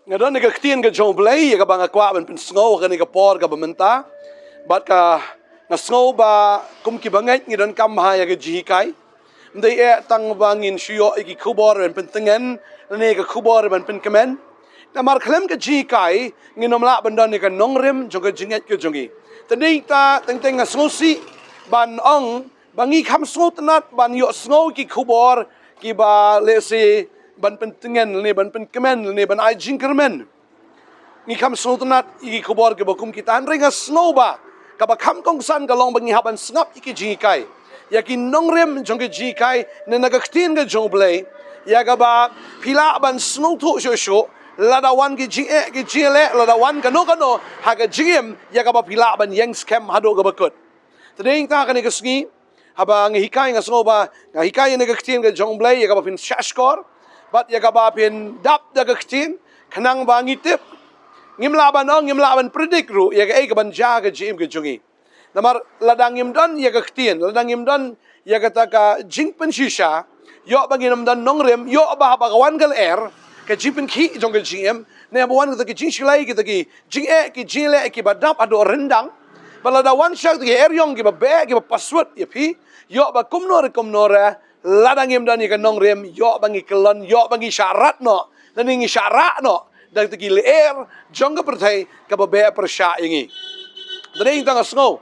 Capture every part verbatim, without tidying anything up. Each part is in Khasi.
Nga don ïa ka ktien ka jong U Blei ïa kaba nga kwah ban pynsngew ha kane ka por kaba mynta. Bad ka nga sngew ba kum ki bangeit ngi donkam bha ïa ka jinghikai. Ym dei eh tang ba ngin shu ïoh ïa ki khubor ban pyntngen lane ka khubor ban pynkmen. Namar khlem ka jinghikai ngin ym lah ban don ïa ka nongrim jong ka jingngeit ka jong ngi. Te dei ta teng teng nga sngewsih ban ong ba ngi kham sngewtynnat ban ïohsngew ki khubor kiba lehse ban pyntngen lane ban pynkmen lane ban ai jingkyrmen. Ngi kham sngewtynnat ïa ki khubor kiba kum kita, hynrei nga sngew ba kaba kham kongsan ka long ba ngi hap ban sngap ïa ki jinghikai, ïa ki nongrim jong ki jinghikai na ka ktien ka jong U Blei, ïa kaba phi lah ban sngewthuh shuh shuh lada wan ki jingeh ki jingleh, lada wan kano kano ha ka jingim, ïa kaba phi lah ban ïeng skhem haduh kaba kut. Te dei ta kane ka sngi, haba nga hikai nga sngew ba nga hikai ïa ka ktien ka jong U Blei ïa kaba phin shahshkor bad ïa kaba phin dap da ka ktien, khnang ba ngi tip. Ngim lah ban ong, ngim lah ban predict ruh ïa kaei kaban jia ka jingim ka jong ngi. Namar lada ngim don ïa ka ktien, lada ngim don ïa kata ka jingpynshisha, ïoh ba ngin ym don nongrim, ïoh ba haba ka wan ka lyer, ka jingpynkhih jong ka jingim, ne haba wan kata ka jingshlei, kata ki jingeh ki jingleh kiba dap haduh ryndang. Bad lada wan sha ki eriong kiba beh kiba paswut ïa phi, ïoh ba kumno re kumno re, lada ngim don ïa ka nongrim, ïoh ba ngi kyllon, ïoh ba ngi shah rat noh, lane ngi shah rah noh da kita ki lyer jong ka pyrthei kaba beh pyrshah ïa ngi. Te dei ta nga sngew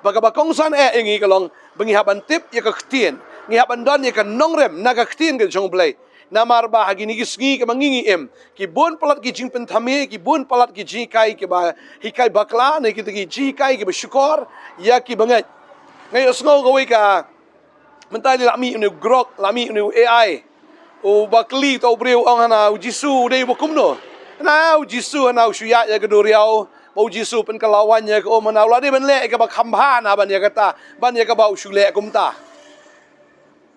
ba kaba kongsan eh ïa ngi ka long ba ngi hap ban tip ïa ka ktien, ngi hap ban don ïa ka nongrim na ka ktien ka jong U Blei. Namar ba ha kine ki sngi kaba ngi ngi im, ki bun palat ki jingpynthame, ki bun palat ki jinghikai kiba hikai bakla, ne kita ki jinghikai kiba shukor ïa ki bangeit. Nga ïohsngew kawei ka, mynta la mih une u grok, la mih une u A I, uba kylli uta u briew, ong, hana U Jisu u dei uba kumno? Hana U Jisu, hana u shu ïaid ïa ka duriaw, ba U Jisu pynkylla waiñ ïa ka um, hana u la dei ban leh ïa kaba kham bha na ban ïa kata, ban ïa kaba u shu leh kumta.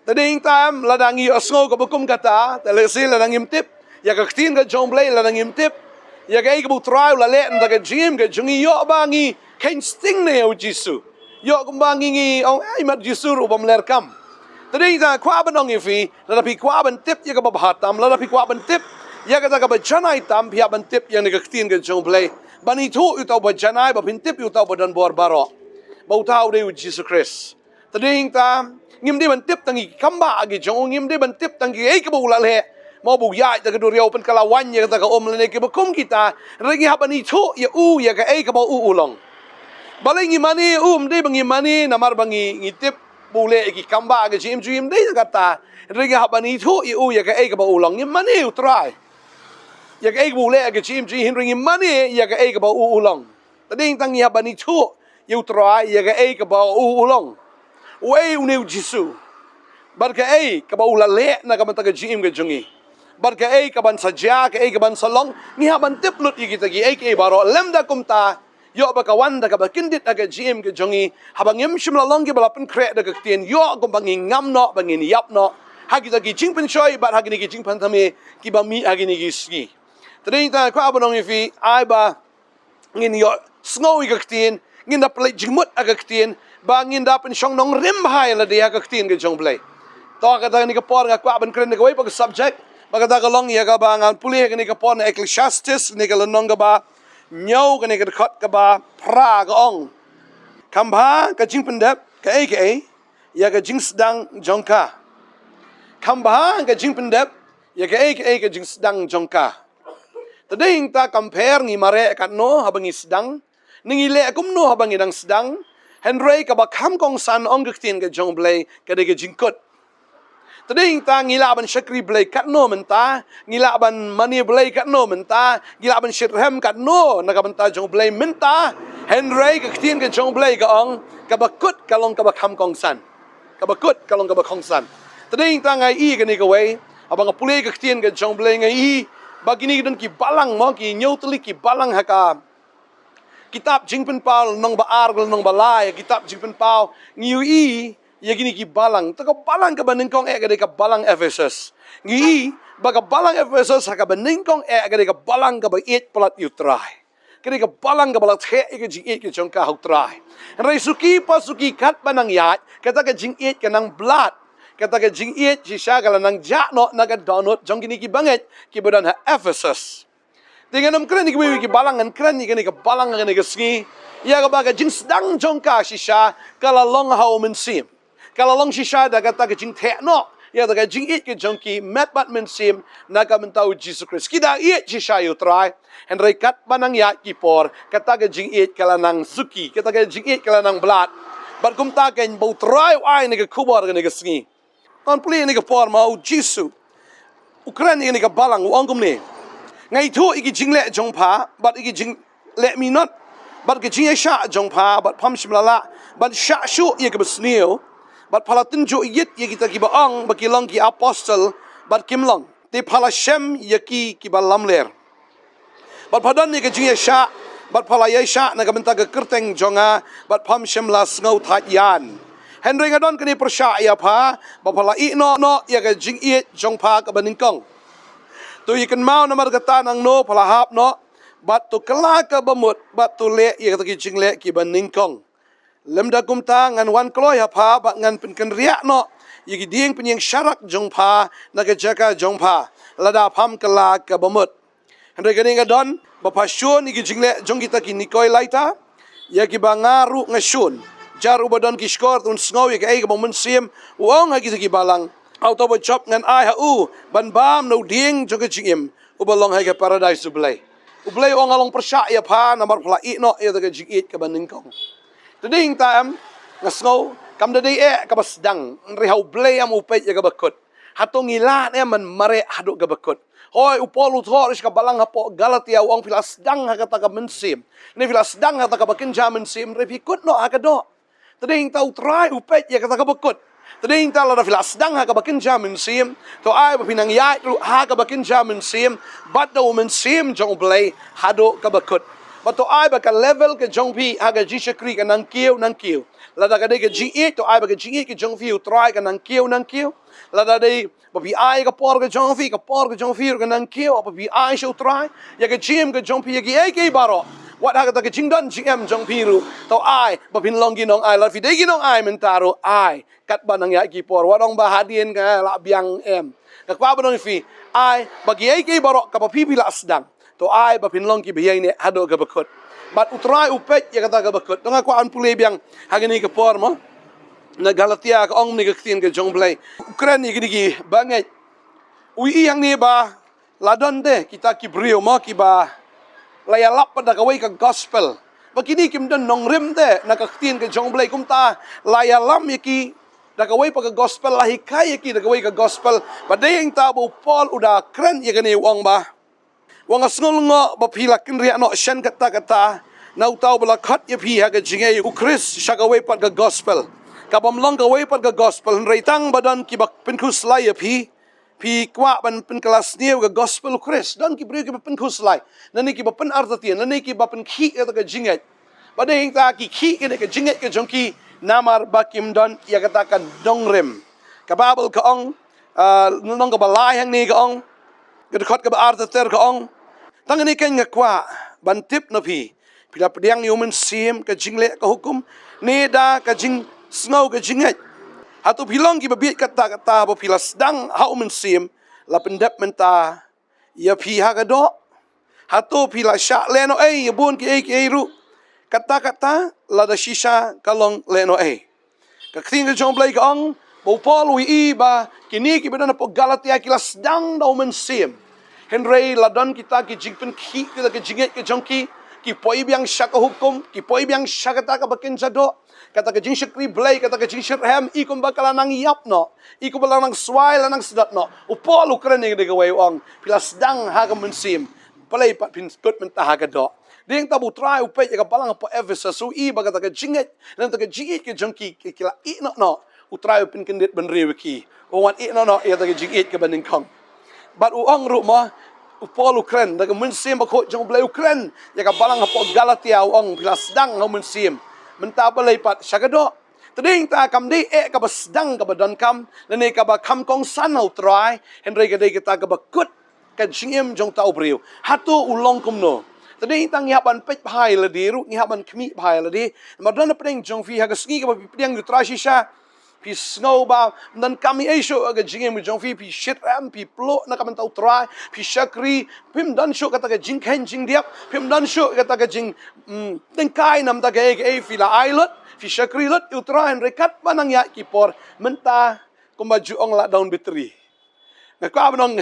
Te dei ta em, lada ngi ïohsngew kaba kum kata, te lehse lada ngim tip ïa ka ktien ka jong U Blei, lada ngim tip ïa kaei kaba U Trai u la leh na ka jingim ka jong ngi, ïoh ba ngi kheiñ sting na ïa U Jisu. Ïoh kumba ngi ngi ong, ai, mat Jisu ruh bym leh kam. Te dei ta kwah ban ong ïa phi, lada phi kwah ban tip ïa kaba bha tam, lada phi kwah ban tip ïa kata kaba janai tam, phi hap ban tip ïa kane ka ktien ka jong U Blei, ban ithuh ïa uta uba janai, ba phin tip ïa uta uba don bor baroh, ba uta u dei U Jisu Khrist. Te dei ta ngim dei ban tip tang ïa ki kam ba ki jong u, ngim dei ban tip tang ïa kaei kaba u la leh, mo, ba u ïaid da ka duriaw, pynkylla waiñ ïa kata ka um, lane kiba kum kita, hynrei ngi hap ban ithuh ïa u ïa kaei kaba u u long. Balei ngi mane ïa u? Ym dei ba ngi mane namar ba ngi ngi tip ba u leh ïa ki kam ba ki jingim jong ngi, ym dei kata. Hynrei ngi hap ban ithuh ïa u ïa kaei kaba u long. Ngi mane ïa U Trai ïa kaei kaba u leh ïa ka jingim jong ngi, hynrei ngi mane ïa kaei kaba u u long. Te dei ta ngi hap ban ithuh ïa U Trai ïa kaei kaba u u long. Uei une U Jisu? Bad kaei kaba u la leh na ka bynta ka jingim ka jong ngi? Bad kaei kaban sa jia, kaei kaban sa long? Ngi hap ban tip lut ïa kita kiei kiei baroh. Lymda kumta, ïoh ba ka wan da kaba kyndit ha ka jingim ka jong ngi, haba ngim shym la long kiba la pynkhreh da ka ktien, ïoh kumba ngi ngam noh, ba ngin ïap noh ha kita ki jingpynshoi bad ha kine ki jingpynthame kiba mih ha kine ki sngi. Te dei ta kwah ban ong ïa phi, ai ba ngin ïohsngew ïa ka ktien, ngin da pynleit jingmut ha ka ktien, ba ngin da pynshong nongrim bha ïa lade ha ka ktien ka jong U Blei. To, kata kane ka por nga kwah ban kren ïa kawei pat ka subject, ba kata ka long ïa kaba ngan pule ha kane ka por na Ecclesiastes, kane ka lynnong kaba hynñiew, kane ka dkhot kaba phra, ka ong: Kham bha ka jingpyndep kaei kaei ïa ka jingsdang jong ka. Kham bha ka jingpyndep ïa kaei kaei ka jingsdang jong ka. Te dei ta, compare, ngi mareh katno haba ngi sdang, ne ngi leh kumno haba ngi dang sdang, hynrei kaba kham kongsan, ong ka ktien ka jong U Blei, ka dei ka jingkut. Te dei ta ngi lah ban shakri Blei katno mynta, ngi lah ban mane Blei katno mynta, ngi lah ban shitrhem katno na ka bynta jong U Blei mynta, hynrei ka ktien ka jong U Blei ka ong, kaba kut ka long kaba kham kongsan. Kaba kut ka long kaba kongsan. Te dei ta nga i kane kawei, haba nga pule ka ktien ka jong U Blei, nga i ba kine ki don ki balang, mo, ki hynñiew tylli ki balang ha ka kitab Jingpynpaw, lynnong ba ar, lynnong ba lai, kitab Jingpynpaw, ngi ïohi ïa kine ki balang. Ta ka balang kaba nyngkong eh ka dei ka balang Ephesus. Ngi i ba ka balang Ephesus ha kaba nyngkong eh ka dei ka balang kaba ïeit palat ïa U Trai. Ka dei ka balang kaba la theh ïa ka jingïeit ka jong ka ha U Trai. Hynrei suki pa suki, katba nang ïaid, kata ka jingïeit ka nang blad. Kata ka jingïeit shisha ka la nang jah noh na ka dohnud jong kine ki bangeit kiba don ha Ephesus. Te ngan ym kren ïa kiwei ki balang, ngan kren ïa kane ka balang ha kane ka sngi. Ïa kaba ka jingsdang jong ka shisha ka la long ha u Mynsiem. Ka la long shisha da kata ka jingtheh noh ïa kata ka jingïeit ka jong ki met bad mynsiem na ka bynta u Jisu Khrist. Ki da ïeit shisha ïa u Trai. Hynrei katba nang ïaid ki por, kata ka jingïeit ka la nang suki, kata ka jingïeit ka la nang blad. Bad kumta keiñ ba u Trai u ai ïa kane ka khubor ha kane ka sngi. Ngan pule ïa kane ka por, ma u Jisu u kren ïa kane ka balang, u ong kumne: Nga ithuh ïa ki jingleh jong pha bad ïa ki jingleh minot bad ka jingïaishah jong pha, bad pham shym la lah ban shah shuh ïa kaba sniew, bad pha la tynjuh ïit ïa kita kiba ong ba ki long ki apostol bad kim long, te pha la shem ïa ki kiba lamler. Bad pha don ïa ka jingïaishah, bad pha la ïaishah na ka bynta ka kyrteng jong nga, bad pham shym la sngewthait ïan. Hynrei nga don kane pyrshah ïa pha, ba pha la ïehnoh noh ïa ka jingïeit jong pha kaba nyngkong. To ïakynmaw namar kata, nangno pha la hap noh, bad to kylla kaba mut, bad to leh ïa kata ki jingleh kiba nyngkong. Lymda kumta ngan wan kloi ha pha bad ngan pynkynriah noh ïa ki dieng pynïeng sharak jong pha na ka jaka jong pha, lada pham kylla kaba mut. Hynrei kane nga don, ba pha shun ïa ki jingleh jong kita ki Nikolaita, ïa kiba nga ruh nga shun. Jar uba don ki shkor to un sngew ïa kaei kaba u Mynsiem u ong ha kita ki balang. Ha uta uba jop ngan ai ha u ban bam na u dieng jong ka jingim, uba long ha ka paradais U Blei. U Blei u ong nga long pyrshah ïa pha namar pha la ïehnoh ïa kata ka jingïeit kaba nyngkong. Te dei hangta em, nga sngew kam da dei eh kaba sdang, hynrei ha U Blei em u peit ïa kaba kut. Hato ngi lah ne em ban mareh haduh kaba kut? Hooid, u Paul u thoh sha ka balang hapoh Galatia, u ong phi la sdang ha kata ka mynsiem, ne phi la sdang ha kata kaba kynja mynsiem, hynrei phi kut noh ha ka doh. Te dei hangta u Trai u peit ïa kata kaba kut. Te dei hangta lada phi la sdang ha kaba kynja mynsiem, to ai ba phin nang ïaid ruh ha kaba kynja mynsiem, bad da u Mynsiem jong U Blei haduh kaba kut. Bad to ai ba ka level ka jong phi ha ka jingshakri ka nang kiew nang kiew. Lada ka dei ka jingïeit, to ai ba ka jingïeit ka jong phi ïa u Trai ka nang kiew nang kiew. Lada dei ba phi ai ka por ka jong phi, ka por ka jong phi ruh ka nang kiew, ba phi ai sha u Trai ïa ka jingim ka jong phi, ïa kiei kiei baroh. Wat ha kata ka jingdon jingem jong phi ruh, to ai ba phin long ki nongai. Lada phi dei ki nongai mynta ruh, ai katba nang ïaid ki por. Wat ong ba hadien ka la biang, em. Nga kwah ban ong ïa phi, ai ba kiei kiei baroh kaba phi phi la sdang, to ai ba phin long kiba ïaineh haduh kaba kut. Bad u Trai u peit ïa kata kaba kut. To nga kwah ban pule biang ha kane ka por mo. Na Galatia ka ong ne ka ktien ka jong U Blei. U kren ïa kine ki bangeit. U ïohi hangne ba la don de kita ki briew mo kiba la ïalap pat da kawei ka gospel. Ba kine kim don nongrim de na ka ktien ka jong U Blei, kumta la ïalam ïa ki da kawei pat ka gospel, la hikai ïa ki da kawei ka gospel. Ba dei hangta ba u Paul u da kren ïa kane, u ong ba, wat nga sngew lyngngoh ba phi la kynriah noh shen katta katta na uta uba la khot ïa phi ha ka jingïeit U Khrist sha kawei pat ka gospel, kabym long kawei pat ka gospel, hynrei tang ba don kiba pynkhuslai ïa phi, phi kwah ban pynkylla sniew ka gospel U Khrist. Don ki briew kiba pynkhuslai, lane kiba pynartatien, lane kiba pynkhih ïa kata ka jingngeit. Ba dei hangta ki khih ïa kane ka jingngeit ka jong ki namar ba kim don ïa kata ka nongrim. Ka Baibl ka ong, ah, lynnong kaba lai hangne ka ong, ka dkhot kaba artathiar ka ong: Tang kane keiñ nga kwah ban tip na phi, phi la pdiang ïa u Mynsiem ka jingleh ka hukum, ne da ka jingsngew ka jingngeit? Hato phi long kiba bieit katta katta ba phi la sdang ha u Mynsiem la pyndep mynta ïa phi ha ka doh? Hato phi la shah lehnohei ïa bun kiei kiei ruh katta katta? Lada shisha ka long lehnohei. Ka ktien ka jong U Blei ka ong ba u Paul u ïohi ba kine kiba don hapoh Galatia ki la sdang da u Mynsiem, hynrei la don kita ki jingpynkhih, kita ki jingngeit ka jong ki, ki poi biang sha ka hukum, ki poi biang sha kata kaba kynja doh, kata ka jingshakri Blei, kata ka jingshitrhem, i kumba ka la nang ïap noh, i kumba la nang swai, la nang sdot noh. U Paul u kren ïa kane kawei, u ong phi la sdang ha ka Mynsiem, balei pat phin kut mynta ha ka doh? Dei hangta ba u Trai u peit ïa ka balang hapoh Ephesus, u ïohi ba kata ka jingngeit, kata ka jingïeit ka jong ki, ki, ki la ïehnoh noh. U Trai u pynkyndit bynriew ïa ki, u wan ïehnoh noh ïa kata ka jingïeit kaba nyngkong. Bad u ong ruh mo, u Paul u kren da ka Mynsiem Bakhuid jong U Blei, u kren ïa ka balang hapoh Galatia, u ong phi la sdang ha u Mynsiem, mynta balei pat sha ka doh? Te dei hangta kam dei eh kaba sdang kaba donkam, lane kaba kham kongsan ha u Trai, hynrei ka dei kata kaba kut ka jingim jong uta u briew. Hato u long kumno? Te dei hangta ngi hap ban peit bha ïa lade ruh, ngi hap ban khmih bha ïa lade. Namar don hapdeng jong phi ha ka sngi kaba phi pdiang ïa u Trai shisha, Phi sngew ba ym don kam ei ei shuh ha ka jingim ka jong phi, phi shitrhem, phi pluh na ka bynta U Trai, phi shakri, phim don shuh kata ka jingkheiñ jingdiap, phim don shuh kata ka jing, mm, tyngkai na bynta kaei kaei, phi la ai lut, phi shakri lut ïa U Trai, hynrei katba nang ïaid ki por, mynta kumba ju ong la down battery. Nga kwah ban ong,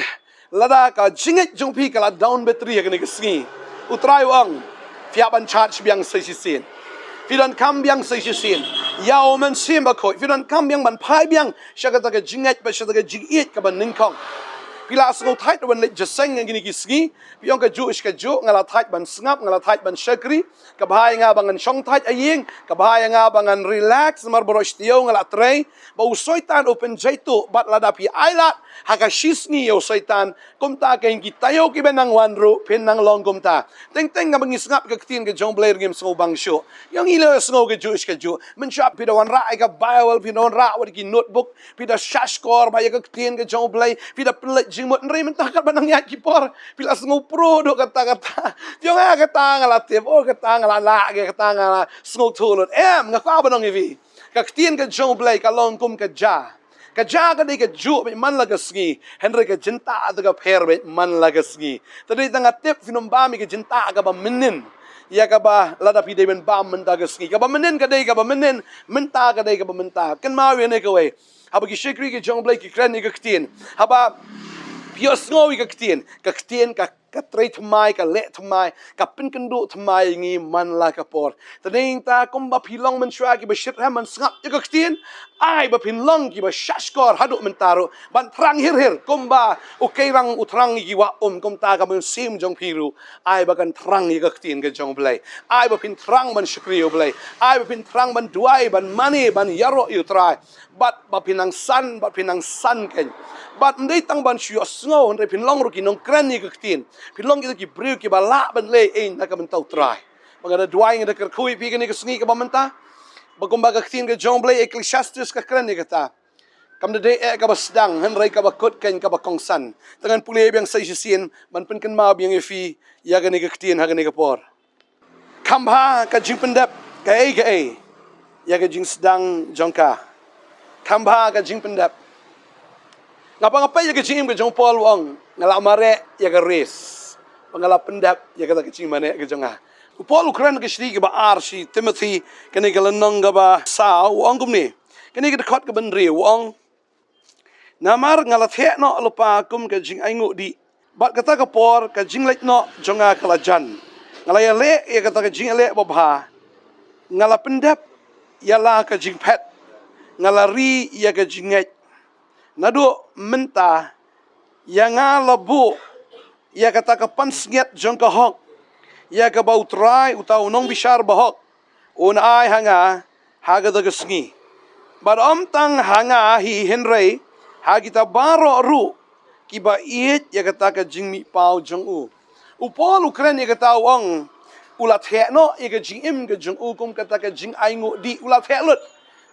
lada ka jingngeit jong phi ka la down battery ha kane ka sngi, U Trai u ong, phi hap ban charge biang sa shisien. Phi donkam biang sa shisien ïa U Mynsiem Bakhuid. Phi donkam biang ban phai biang sha kata ka jingngeit bad sha kata ka jingïeit kaba nyngkong. Phi la sngew thait ban leit jingïaseng ha kine ki sngi. Phi ong kajuh shi kajuh, nga la thait ban sngap, nga la thait ban shakri. Ka bha ïa nga ba ngan shong thait ha ïing, ka bha ïa nga ba ngan relax, namar baroh shi taïew nga la trei. Ba u Soitan u pynjaituh, bad lada phi ailad ha ka shisngi ïa u Soitan, kumta kein ki taïew kiba nang wan ruh phin nang long kumta. Teng teng kaba ngi sngap ka ktien ka jong U Blei ruh ngim sngewbang shuh. Ïa ngi la sngew kajuh shi kajuh. Mynshuwa phi da wanrah ïa ka Baibl, phi da wanrah wat ki notebook, phi da shahshkor bha ïa ka ktien ka jong U Blei, phi da pynleit jingmut, hynrei mynta katba nang ïaid ki por, phi la sngew pruh duh katta katta. Phi ong, ah, kata nga la tip, oh, kata nga la lah, kata nga la sngewthuh lut. Em, nga kwah ban ong ïa phi, ka ktien ka jong U Blei ka long kum ka ja. Ka ja ka dei kajuh beit man la ka sngi, hynrei ka jyntah te ka pher beit man la ka sngi. Te dei tang nga tip phin ym bam ïa ka jyntah kaba mynnin, ïa kaba lada phi dei ban bam mynta ka sngi. Kaba mynnin ka dei kaba mynnin, mynta ka dei kaba mynta. Kynmaw ïa kane kawei. Haba ki shakri ki jong U Blei ki kren ïa ka ktien, haba phi ïohsngew ïa ka ktien, ka ktien ka, ka trei thymmai, ka leh thymmai, ka pynkynduh thymmai ïa ngi man la ka por. Te nangta kumba phi long mynshuwa kiba shitrhem ban sngap ïa ka ktien, ai ba phin long kiba shahshkor haduh mynta ruh ban thrang hir hir kumba u keirang u thrang ïa ki wah um, kumta ka mynsiem jong phi ruh ai ba kan thrang ïa ka ktien ka jong U Blei. Ai ba phin thrang ban shakri ïa U Blei. Ai ba phin thrang ban duwai, ban mane, ban ïaroh ïa U Trai. Bad ba phin nang san, bad phin nang san kein. Bad ym dei tang ban shu ïohsngew, hynrei phin long ruh ki nongkren ïa ka ktien. Phin long kita ki briew kiba lah ban leh ei na ka bynta U Trai. Ba nga da duwai, nga da kyrkhu ïa phi kane ka sngi kaba mynta, ba kumba ka ktien ka jong U Blei, Ecclesiastes ka kren ïa kata, kam da dei eh kaba sdang, hynrei kaba kut kein kaba kongsan. Te ngan pule biang sa shisien ban pynkynmaw biang ïa phi ïa kane ka ktien ha kane ka por. Kham bha ka jingpyndep kaei kaei ïa ka jingsdang jong ka. Kham bha ka jingpyndep. Nga, ba nga peit ïa ka jingim ka jong u Paul, u ong, nga la mareh ïa ka race, ba nga la pyndep ïa kata ka jingmareh ka jong nga. U Paul u kren ka shithi kaba ar sha Timothi, kane ka lynnong kaba saw, u ong kumne. Kane ka dkhot kaba hynriew, u ong, namar nga la theh noh lypa kum ka jingainguh dih, bad kata ka por ka jingleit noh jong nga ka la jan. Nga la ïaleh ïa kata ka jingïaleh babha, nga la pyndep ïa la ka jingphet, nga la ri ïa ka jingngeit. Naduh mynta ïa nga la buh ïa kata ka pansngiat jong ka hok, ïa kaba U Trai, uta u nongbishar bahok, un ai ha nga ha kata ka sngi. Bad ym tang ha nga hi, hynrei ha kita baroh ruh kiba ïeit ïa kata ka jingmihpaw jong u. U Paul u kren ïa kata, u ong, u la theh noh ïa ka jingim ka jong u kum kata ka jingainguh dih, u la theh lut.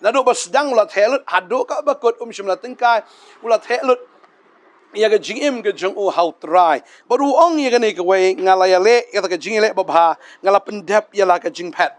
Naduh ba sdang u la theh lut, haduh kaba kut um shym la tyngkai, u la theh lut ïa ka jingim ka jong u ha U Trai. Bad u ong ïa kane kawei, nga la ïaleh ïa kata ka jingïaleh babha, nga la pyndep ïa la ka jingphet.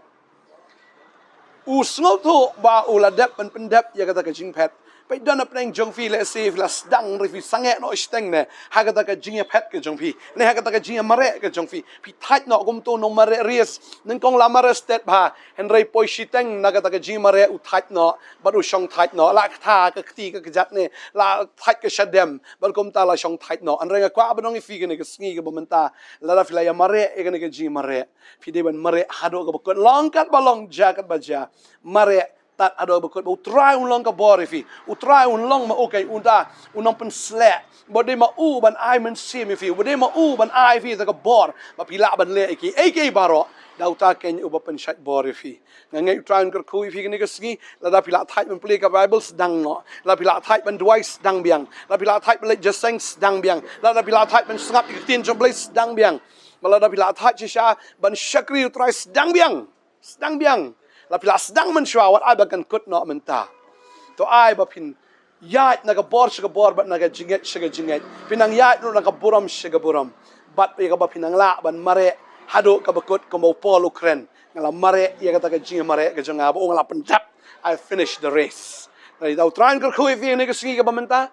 U sngewthuh ba u la dep ban pyndep ïa kata ka jingphet. Peit, don na pdeng jong phi, lehse phi la sdang, hynrei phi sangeh noh shiteng ne ha kata ka jingïaphet ka jong phi, ne ha kata ka jingïamareh ka jong phi. Phi thait noh kum uto u nongmareh race, nyngkong la mareh stet bha, hynrei poi shiteng na kata ka jingmareh u thait noh, bad u shong thait noh, la kata ka kti ka kjat ne, la thait ka shadem, bad kumta la shong thait noh. Hynrei nga kwah ban ong ïa phi kane ka sngi kaba mynta, lada phi la ïamareh ïa kane ka jingmareh, phi dei ban mareh haduh kaba kut, long katba long, jia katba jia. Mareh tad haduh kaba kut, ba U Trai un long ka bor ïa phi. U Trai un long ma u kein uta u nongpynsleh. Ba dei ma u ban ai mynsiem ïa phi, ba dei ma u ban ai phi kata ka bor ba phi lah ban leh ïa kiei kiei baroh. Da uta kein uba pynshait bor ïa phi. Nga ngeit U Trai un kyrkhu ïa phi kane ka sngi. Lada phi la thait ban pule ka Baibl, sdang noh. Lada phi la thait ban duwai, sdang biang. Lada phi la thait ban leit jingïaseng, sdang biang. Lada phi la thait ban sngap ïa ka ktien jong U Blei, sdang biang. Bad lada phi la thait shisha ban shakri U Trai, sdang biang. Sdang biang. Lada phi la sdang mynshuwa, wat ai ba kan kut noh mynta. To ai ba phin ïaid na ka bor sha ka bor bad na ka jingngeit sha ka jingngeit. Phin nang ïaid ruh na ka burom sha ka burom. Bad ïa kaba phin nang lah ban mareh haduh kaba kut, kumba u Paul u kren, nga la mareh ïa kata ka jingmareh ka jong nga, ba u, nga la pyndep. I finished the race. Hynrei da U Trai un kyrkhu ïa phi ha kane ka sngi kaba mynta.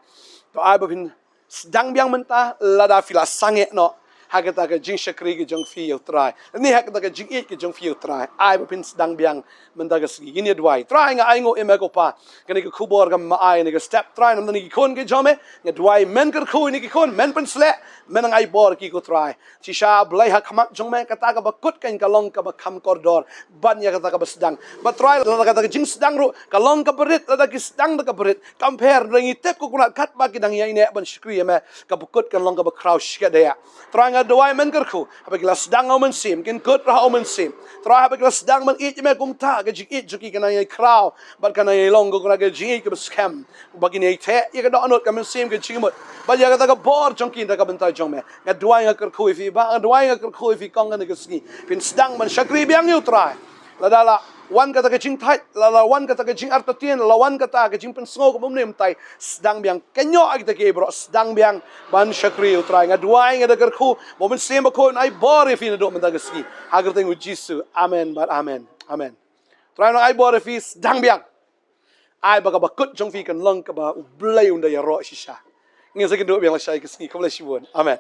To ai ba phin sdang biang mynta lada phi la sangeh noh ha kata ka jingshakri ka jong phi ïa U Trai, lane ha kata ka jingïeit ka jong phi ïa U Trai. Ai ba phin sdang biang mynta ka sngi. Ngin ïa duwai. Trai, nga ainguh ïa me ko Pa, kane ka khubor kaba me ai ha kane ka step, Trai, namar kine ki khun ki jong me. Nga duwai men kyrkhu ïa kine ki khun, men pynsleh, men nang ai bor ïa ki ko Trai. Shisha Blei, ha khmat jong me kata kaba kut kan ka long kaba kham kordor ban ïa kata kaba sdang. Bad Trai, lada kata ka jingsdang ruh ka long kaba rit, lada ki sdang da kaba rit, kam pher, hynrei ngi tip ko Kynrad katba ki dang ïaineh ban shakri ïa me, kaba kut kan long kaba khraw shikatdei. Trai, nga duwai men kyrkhu, haba ki la sdang ha U Mynsiem kin kut ruh ha U Mynsiem. Trai, haba ki la sdang ban ïeit ïa me kumta, ka jingïeit jong ki kan nang ïai khraw bad kan nang ïai long ko Kynrad ka jingïeit kaba skhem, ba kin ïai theh ïa ka dohnud, ka mynsiem, ka jingmut, bad ïa kata ka bor jong ki na ka bynta jong me. Nga duwai, nga kyrkhu ïa phi Bah, nga duwai, nga kyrkhu ïa phi kong ha kane ka sngi. Phin sdang ban shakri biang ïa U Trai. Lada la wan kata ka jingthait, lada la wan kata ka jingartatien, la wan kata ka jingpynsngew kaba ym ne ym tai, sdang biang. Kynnoh ïa kita kiei baroh, sdang biang ban shakri ïa U Trai. Nga duwai, nga da kyrkhu ba U Mynsiem Bakhuid un ai bor ïa phi naduh mynta ka sngi, ha ka kyrteng U Jisu. Amen bad amen. Amen. Trai un ai bor ïa phi, sdang biang. Ai ba kaba kut jong phi kan long kaba U Blei un da ïaroh shisha. Ngin sa ïakynduh biang lashai ka sngi. Khublei shibun. Amen.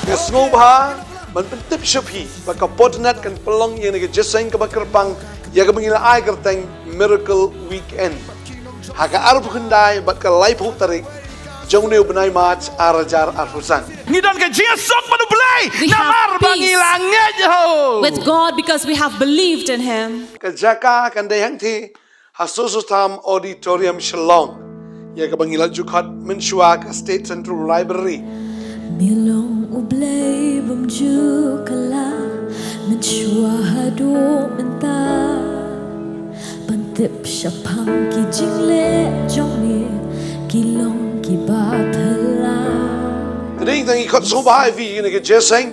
Nga sngewbha ban pyntip sha phi ba ka Portnet kan pynlong ïa kane ka jingïaseng kaba kyrpang, ïa kaba ngi la ai kyrteng Miracle Weekend, ha ka arphew khyndai bad ka laiphew tarik jong une u bnai March ar hajar arphew san. Ngi don ka jingïasuk bad U Blei, we have namar ba ngi la ngeit ho. With God because we have believed in Him. Ka jaka kan dei hangtei ha Soso Tham Auditorium, Shillong, ïa kaba ngi la ju khot mynshuwa ka State Central Library. Me long U Blei bym ju kylla, mynshuwa haduh mynta, ban tip shaphang ki jingleh jong me, ki long kiba phylla. Te dei tang ngi khot sngewbha ïa phi ïa kane ka jingïaseng.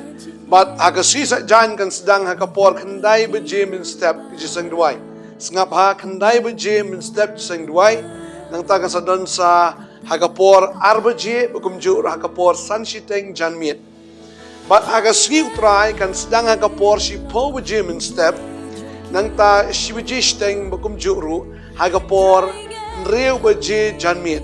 Bad ha ka sngi Saitjaiñ kan sdang ha ka por khyndai baje mynstep ka jingïaseng duwai. Sngap, ha khyndai baje mynstep jingïaseng duwai. Nangta kan sa don sa ha ka por ar baje, ba kumjuh ruh ha ka por san shiteng janmiet. Bad ha ka sngi U Trai kan sdang ha ka por shiphew baje mynstep, nangta shi baje shiteng, ba kumjuh ruh ha ka por hynriew baje janmiet.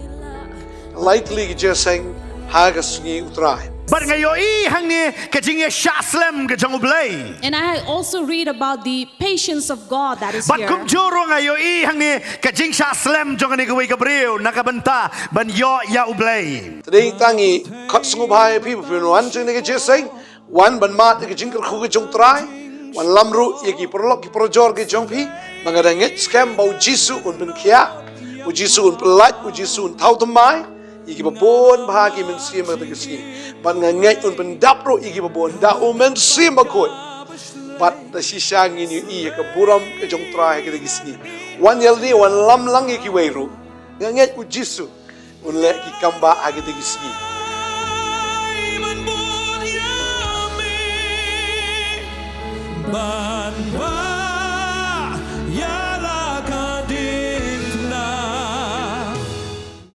Lai tylli ki jingïaseng ha ka sngi U Trai. Bad nga ïohi hangne ka jingïashah slem ka jong U Blei. And I also read about the patience of God that is here. Bad kumjuh ruh nga ïohi hangne ka jingshah slem jong kane kawei ka briew na ka bynta ban ïoh ïa U Blei. Te dei tang ngi khot sngewbha ïa phi ba phin wan jong kane ka jingïaseng. Wan ban mad ïa ka jingkyrkhu ka jong U Trai. Wan lam ruh ïa ki paralok ki parajor ki jong phi. Ba nga da ngeit skhem ba U Jisu un pynkhiah, U Jisu un pyllait, U Jisu un thaw thymmai ïa kiba bun bha ki mynsiem ha kata ka sngi. Bad nga ngeit un pyndap ruh ïa kiba bun da U Mynsiem Bakhuid. Bad da shisha ngin ïohi ïa ka burom ka jong U Trai ha kata ka sngi. Wan ïa lade, wan lam lang ïa kiwei ruh. Nga ngeit U Jisu un leh ki kam ba ha kata ka sngi.